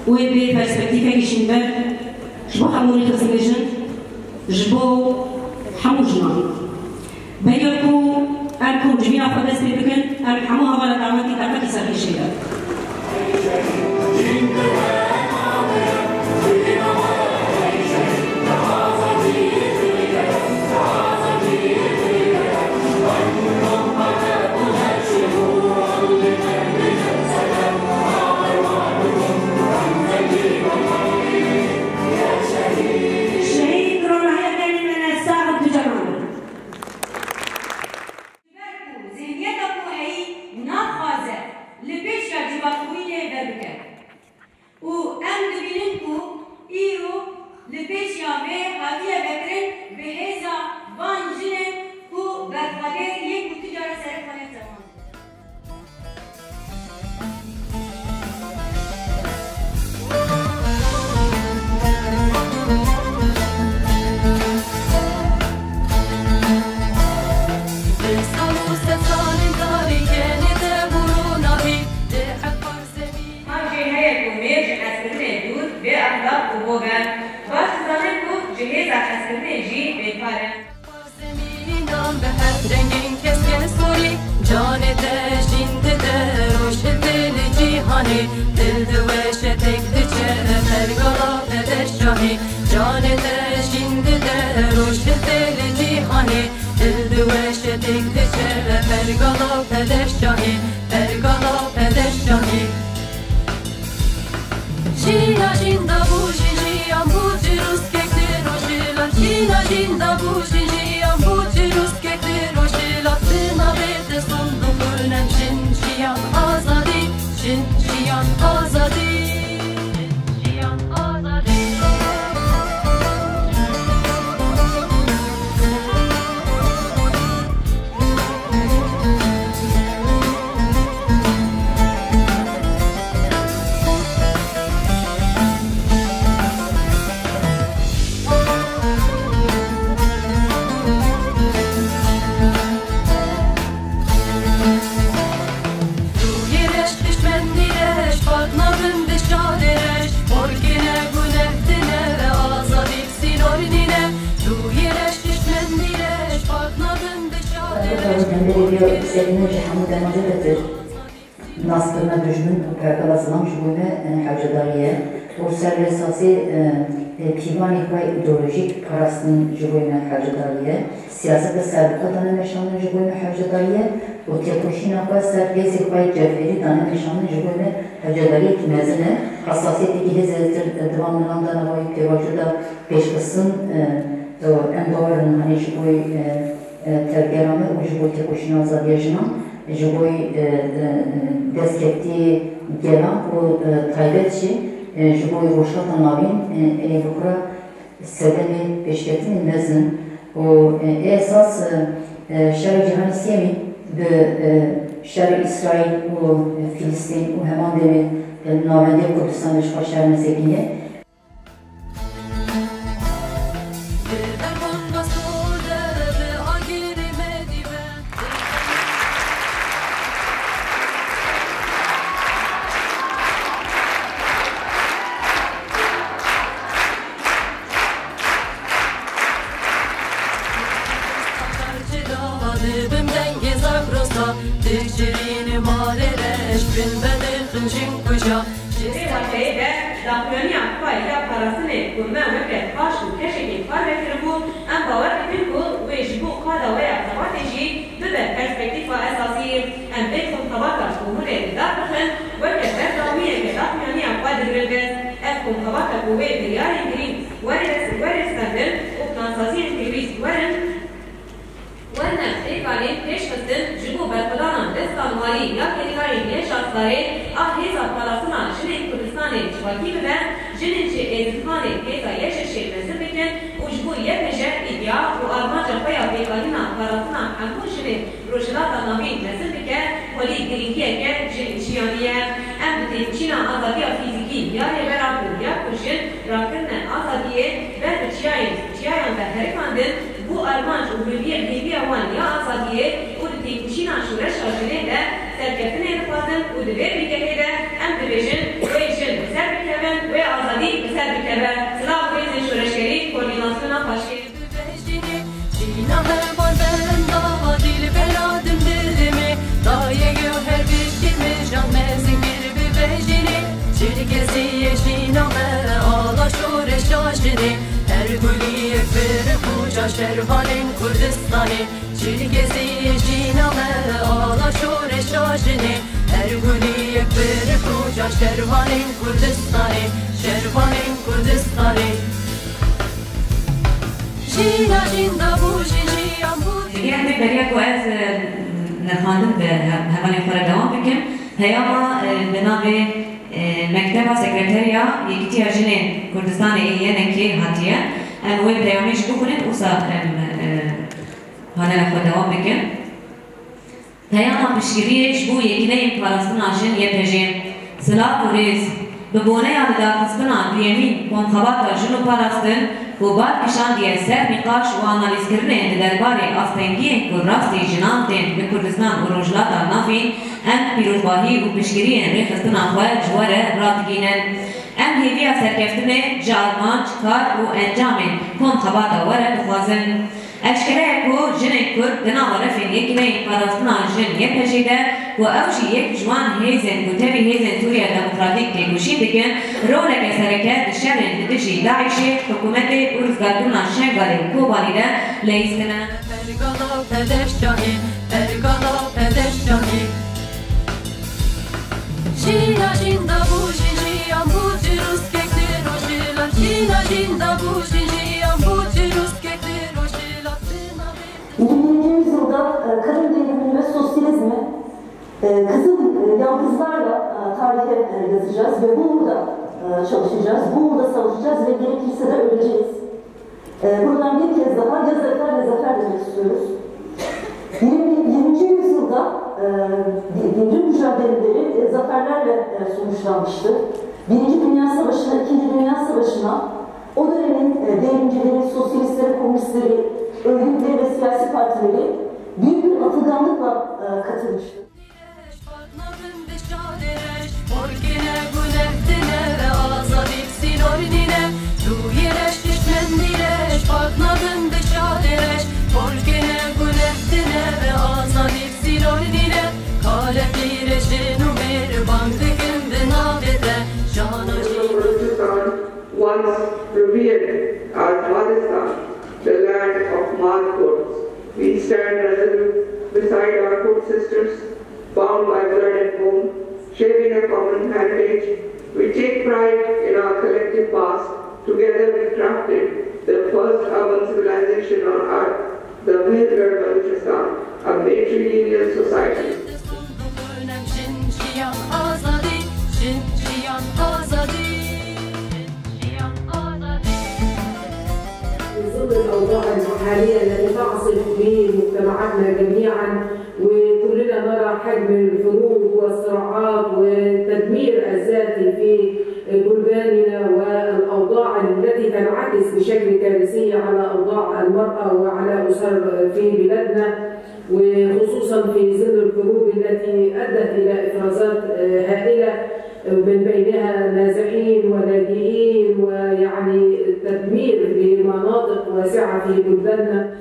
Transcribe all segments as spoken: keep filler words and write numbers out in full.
Wê bê perspektîfekî şînber ji bo hemû rêxistinê jin, ji bo hemû jinan. Beriya ku em kom civîna xwe dest pê bikin, em hemû hevala dawetî deqekî ser xêşê de. Şehîd Ronahî Ergenî me ne sax û tu cewan. Ji ber ku zihniyeta ku heyî naxwaze li pêşiya civakbûyînê derbike. Û em dibînin ku îro li pêşiya vê hatiye vekirin bi hêza van jinên ku berxwedêr yên ku tu cara serê xwe nêtewandin. Her jê heye ku mêr ji hezkirinê dûr bê exlaq û bo be. Baş dizane ku ji hêza hezkirinê jî bêkar e. Zemînan bi heft rengên keske sorî, canê te jîn dide roj hiltê li cîhanê, dil diweşe têk diçe pergala pederşahê, canê te jîn dide roj hiltê li cîhanê, dil diweşe têk diçe pergala pederşahê, pergala pederşahê. Jîna jînda bû, jîn jiyan bû, cirûskek di rojhilat. Jîna jînda bû, jîn jiyan bû, cirûskek di rojhilat. Di navê destûn dixurinem, jin jiyan azadî, jin jiyan azadî, jin jiyan azadî. Rûyê reş, hişmendî reş, pak nabin bi şadê reş, morkê ne guneh tine, azadî sînor nîne. Rûyê reş, hişmendî reş, pak nabin bi şadê reş. Hemberê vê serî nû ji hemû dema zêdetir naskirina dijmin û pergala zilam ji bo me, e, hewcedarî ye û ser vê esasî, e, e, pîvanê xwe îdeolojîk parastin ji bo me hewcedarî ye. Siyaseta serbixwe dane meşandin ji bo me hewcedarî ye û têkoşîna xwe ser hêzê xwe yê cewherî dane meşandin ji bo me hewcedariyekî mezin e. Hesasiyetekî hêzê li divan milan de navayî pêvajo de pêşxistin, e, e, em bawer in hanê ji bo, e, e, tevgera me û ji bo têkoşîna azadiya jinan, ji bo, e, e, e, destkeftiyê gelan û, e, taybet jî, e, ji bo Rojhilata Navîn, e, ê bi xwe re sedemê pêşketinê mezin û, e, ê esas, e, e, şerê cîhanê sêyemî bi, e, şerê Îsraîl û, e, Filistîn û heman demê, e, navendê Kurdistanê ji xwe şer nesekiniye. Dibim dengê Zagrosa, diçirîne malê reş, bin bedixin jin kuja. Di vê wateyê de daxuyaniya xwe ya parastinê ku me weke paş û keşekê parve kiribû, em bawer dikin ku wê ji bo qada we ya xebatê jî bibe perspektîfa esasî. Em vê komxebata ku hûn ê li dar bixin, weke berdewamiyeke daxuyaniya xwe digirin dest. Ev komxebata ku wê biryarên girîng werê, werê stendin û plansaziyên pêwîst werin, werine pêkanên pêşxistin ji bo berxwedana destan walî ya Kêrîgayên Nêja Starê a Hêza Parastina Jinên Kurdistanê civakî bibe, jinên ji Êzidxanê hêza Y Ş Ş'ê mezin bikin û ji bo Y P J îdîa û armanca xwe ya pêkanîna parastina hemû jinên Rojhilata Navîn mezin bike, xwedî girîngiyeke ji jiyanî ye. Em bi têkoşîna azadiya fîzîkî ya Rêbera ku ya ku jin rakirine azadî Azadiyê ber bi çiyayên, çiyayan ve herikandin, bû armanc û hêviya, hêviya wan ya azadiyê û di têkoşîna şoreşa jinê de serkeftinê dixwazin û di vê bingehê de em dibêjin, wê jin bi ser bikevin, wê azadî bi ser bikeve. Silav û rêzên şoreşgerî, koordînasyona paşkê. Bibêjinê, jîna heval benda, dîl bela dimdirê me, dayê yo her bişkê me, jan mezin kir bibêjinê, çil geziyê jîna me, ala şoreşa jinê, her guliyek bir xuca şervanên Kurdistanê, çil geziyê jîna me, ala şoreşa jinê, her guliyek bir xuca şervanên Kurdistanê, şervanên Kurdistanê. Jîna jînda bû, jî jiyan bû. Digiya vê beriya ku ez, e, nirxandin bi he-, hevalên xwe re dewam bikim. Peyama, e, bi navê, e, Mekteba Sekreteriya Yekîtiya Jinên Kurdistanê ê Y N K'ê hatiye. Em wê peyamê jî bixwînin, wisa em, e, panela xwe dewam bikin. Peyama piştgiriyê ji bo Yekîneyên Parastina Jin Y P J. Silav û rêz. Bi boneya lidarxistina duyemîn Komxebata Jin û Parastin ku bal kişandiye ser nîqaş û analîzkirinên di derbarê astengiyên ku rastî jinan tên li Kurdistan û Rojhilata Navîn, em pîrozbahî û piştgiriyên rêxistina xwe ji we re radigihînin. Em hêviya serkeftinê ji armanc, kar û encamên Komxebata we re dixwazin. Eşkere ye ku jinên Kurd di nava refên Yekîneyên Parastina Jin Y P J de, ku ew jî yek ji wan hêzên ku tevî hêzên Sûriya Demokratîk têkoşîn dikin, roleke sereke di şerên li dijî DAIŞê, hikûmetê û rizgarkirina Şengalê û Kobanî de leyîstine. Pergala Pedeşahî, pergala Pedeşahî. Jîna jînda bû, jî jiyan bû, çirûskek di rojhilat. Jîna jînda bû, jî jiyan bû, çirûskek di rojhilat. Yirminci yüzyılda, e, kadın devrimini ve sosyalizmi, e, kızıl, e, yaldızlarla, e, tarihe, e, yazacağız ve bu uğurda, e, çalışacağız, bu uğurda savaşacağız ve gerekirse de öleceğiz. E, buradan bir kez daha ya zafer ya zafer demek istiyoruz. Yirmi, yirminci yüzyılda, e, de-, devrim mücadeleleri, e, zaferlerle, e, sonuçlanmıştı. Birinci Dünya Savaşı'na, İkinci Dünya Savaşı'na, o dönemin, e, devrimcileri, sosyalistleri, komünistleri, örgütleri ve siyasi partileri büyük bir atılganlıkla, e, katılmıştı. Once revered as Madistan, the land of Mad Kurds, we stand resolute beside our Kurd sisters, bound by blood and bone, sharing a common heritage. We take pride in our collective past. Together we crafted the first urban civilization on earth, the Mehrgarh Baluchistan, a matrilineal society. في ظل الأوضاع الحالية التي تعصف بمجتمعاتنا جميعًا، وكلنا نرى حجم الحروب والصراعات والتدمير الذاتي في بلداننا، والأوضاع التي تنعكس بشكل كارثي على أوضاع المرأة وعلى أسر في بلادنا، وخصوصًا في ظل الحروب التي أدت إلى إفرازات، آه، هائلة، من بينها نازحين ولاجئين، ويعني تدمير لمناطق واسعة في بلداننا.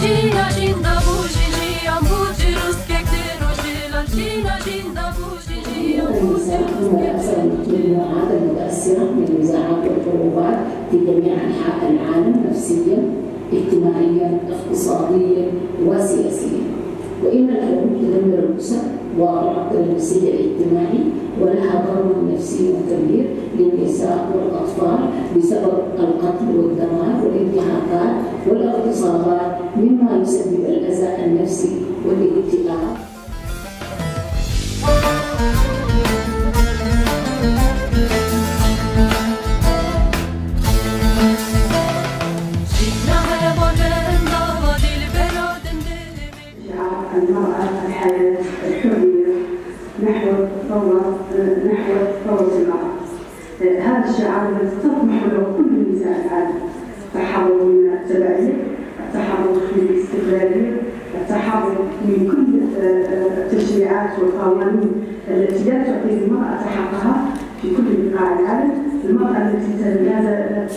Jîna jînda bû, jî jiyan bû, çirûskek di rojhilat. Jîna jînda bû, jî jiyan bû, çirûskek di rojhilat. المجتمعات المتأثرة من نزاعات والحروبات في جميع أنحاء العالم نفسيًا، اجتماعيًا، اقتصاديًا، وسياسيًا. وإن الحروب تدمر الأسر وتعطل النسيج الاجتماعي، ولها ضرر نفسي كبير للنساء والأطفال بسبب القتل والدمار والانتهاكات والاغتصابات، مما يسبب الأذى النفسي والاكتئاب. الحرية نحو الثورة، نحو ثورة المرأة. هذا الشعار الذي تطمح له كل نساء العالم. التحرر من التبعية، التحرر من الاستغلالية، التحرر من كل، آه، آه، التشريعات والقوانين التي لا تعطي للمرأة حقها في كل بقاع العالم، المرأة التي لا زالت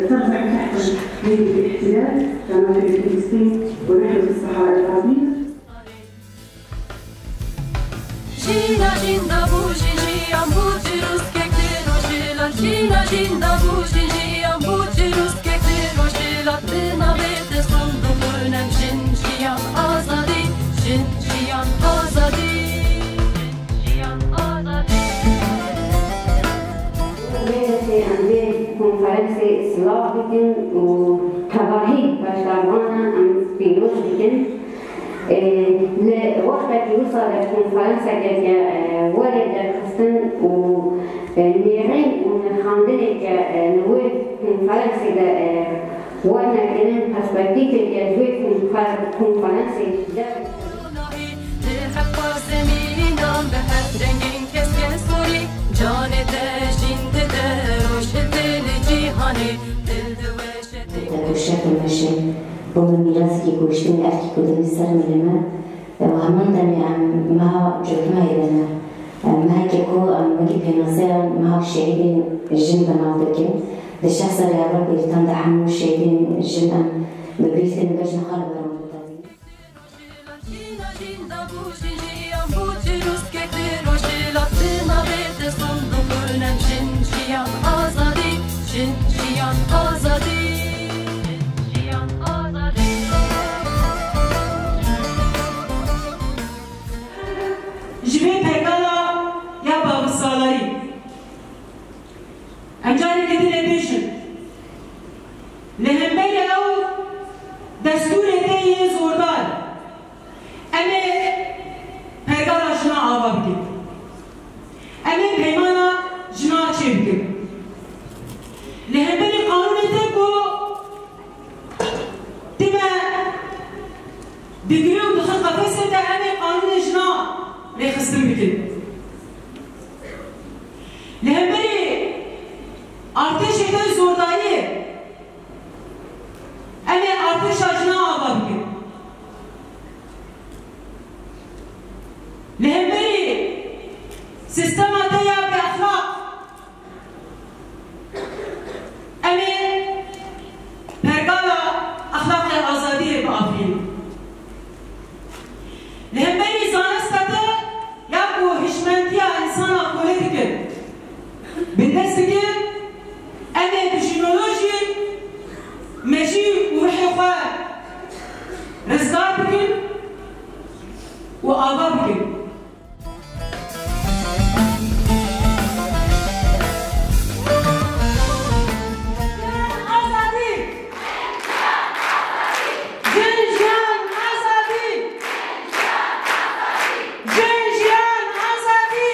ترزح تحت يد الاحتلال كما في فلسطين ونحن في الصحراء الغربية. Jîna jînda bû jî jiyan bû çirûskek li rojhilat. Jîna jînda bû jî jiyan bû çirûskek li rojhilat. Di navê destûn bixwînin jin jiyan azadî, jin jiyan azadî, jin jiyan azadî. Vê destê em vê konferansê silav dikin û tevahî beşdarvanan em pîroz dikin. Ê, li wextekî wisa de konferanseke ke, e, were derxistin û, e, nêrîn û nirxandinê ke, e, li wê konferansê de, e, werne kirin, perspektîfê ke ji wê konfer-, konferansê derdixe. Li heqqa zemînan bi her rengên keske sorî, canê te jîn dide roj li cîhanê, dil diweşe. Te ku şek û meşe bo min mîrasekî ku hiştin erkî ku dimî ser milê me, û heman demê em meha cotmehê de ne. Em meheke ku em wekî pênaseya meha şehîdên jin belav dikin. Di şexsa Rêya Bêrîtan de hemû şehîdên jin em bi bîr dikin, bejna xwe li ber wan bidevînin. Jîna jînda bû jî jiyan bû çirûskek li rojhilat, di navê destûn bixwînin jin jiyan azadî, jin jiyan azadî, jin jiyan azadî. Ji vê pergala ya bavisalarî. Em careke din ê bêjin, li hemberî ew destûrê te yê zordar, em ê pergala jina ava bikin. Em ê peymana jina çêbikin. Li hemberî qanûnê te ku Dime digire û dixin qefesê de, em ê qanûnê jina rêxistin bikin. Li hemberî artêşê te zordariyê, em ê artêşa jina ava bikin. Li hemberî sîstema te ya bêexlaq, Em ê pergala exlaqê azadiyê biafirînin. Li hemberî zanista te ya ku hişmentiya însana kolê dikin, bindest dikin, em ê bi jînolojî mejî û ruhê xwe rizgar bikin û ava bikin. Azadî! Jin jiyan azadî! Jin jiyan azadî!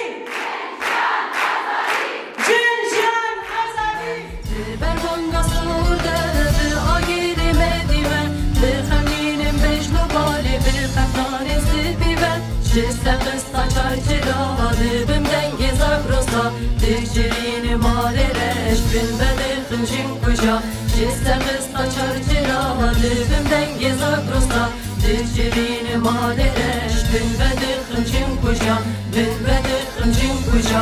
Jin jiyan azadî! Ji ber banga sor de, bi agirê me dî me, bi xemgînên bejn û balê, bi xeftanên spî me, ji seqista çarçira, dibim dengê Zagrosa, dicirîne malê reş, bin ve dixim jin kuja, ji seqista çarçira, dibim dengê Zagrosa, dicirîne malê reş, bin ve dixim jin kuja, bin ve dixim jin kuja.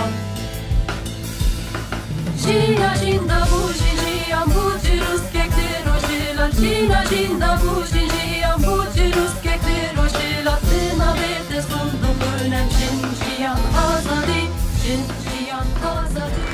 Jîna jînda bû jî jiyan bû çirûskek di rojhilat. Jîna jînda bû jî jiyan bû çirûskek di rojhilat. Di navê destûn bixwînin jin jiyan azadî, jin jiyan azadî.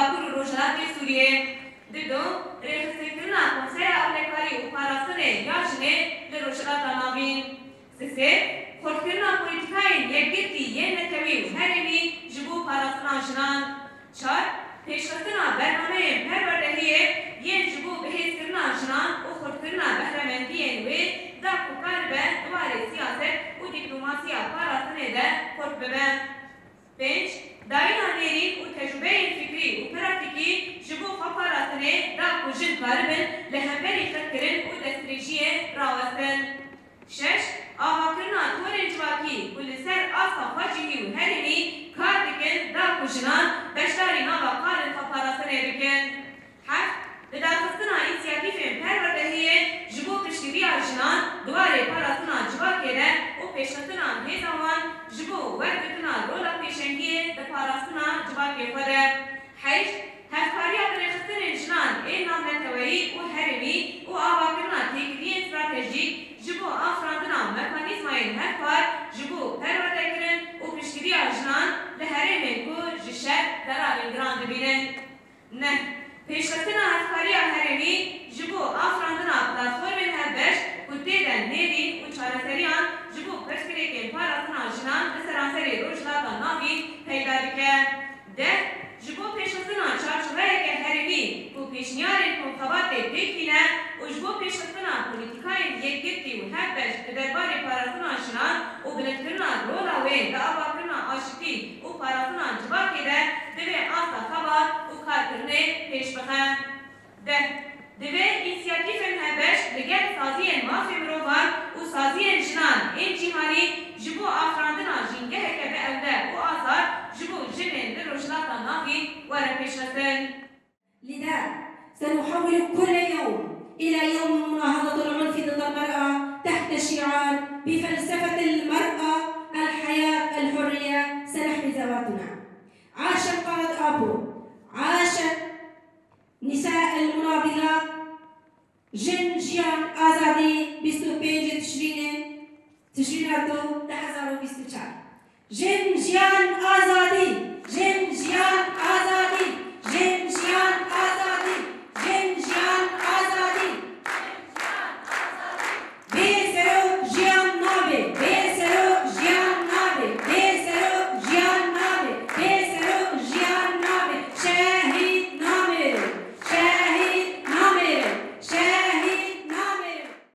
Bakur û Rojhilatê Sûriyê. Didu, rêxistinkirina Konseya Ewlekarî û Parastinê ya Jinê li Rojhilata Navîn. Sisê, xurtkirina polîtîkayên yekgirtî yên netewî û herêmî ji bo parastina jinan. Çar, pêşxistina bernameyên perwerdehiyê yên ji bo bihêzkirina jinan û xurtkirina behremendiyên wê da ku karibe di warê siyaset û dîplomasiya parastinê de xurt bibe. Pênc, dayîna nêrîn û tecrûbeyên fikrî û pratîkî ji bo xweparastinê da ku jin karibin li hemberî qirkirin û destdirêjiyê rawestin. Şeş, avakirina torên civakî ku li ser asta xwecihî û herêmî kar dikin da ku jinan beşdarî nava qalên xweparastinê bikin. Heft, lidarxistina însiyatîfên perwerdehiyê ji bo piştgiriya jinan di warê parastina civakê de û pêşxistina hêza wan ji bo wergirtina rola pêşengiyê di parastina civakê xwe de. Heşt, hevkariya bi rêxistinên jinan ên navneteweyî û herêmî û avakirina têkiliyên stratejîk ji bo afirandina mekanîzmayên hevpar ji bo perwerdekirin û piştgiriya jinan li herêmên ku ji şer zerarên giran dibînin. Neh, pêşxistina hevkariya herêmî ji bo afirandina platformên hevbeş ku tê de nêrîn û çareseriyan ji bo pirsgirêkên parastina jinan li seranserê Rojhilata Navîn peyda dike. Deh, ji bo pêşxistina çarçoveyeke herêmî ku pêşniyarên konxebatê pêk tîne û ji bo pêşxistina polîtîkayên yekgirtî û hevbeş di derbarê parastina jinan û bilindkirina rola wê di avakirina aşitî û parastina civakê de divê asta xebat û karkirinê pêş bixe. Deh, divê însiyatîfên hevbeş li gel saziyên mafê mirovan û saziyên jinan ên cîhanî ji bo afirandina jîngeheke bi ewle û azad ji bo jinên li Rojhilata Navîn were pêşxistin. لذا سنحول كل يوم إلى يوم مناهضة العنف ضد المرأة تحت شعار بفلسفة المرأة الحياة الحرية سنحمي ذواتنا. عاشت قارة آبو، عاشت نساء المناضلات. Jin, jiyan, azadî, bîst û pêncê Tişrînê, Tişrîna du, du hezar û bîst û çar. Jin, jiyan, azadî, jin, jiyan,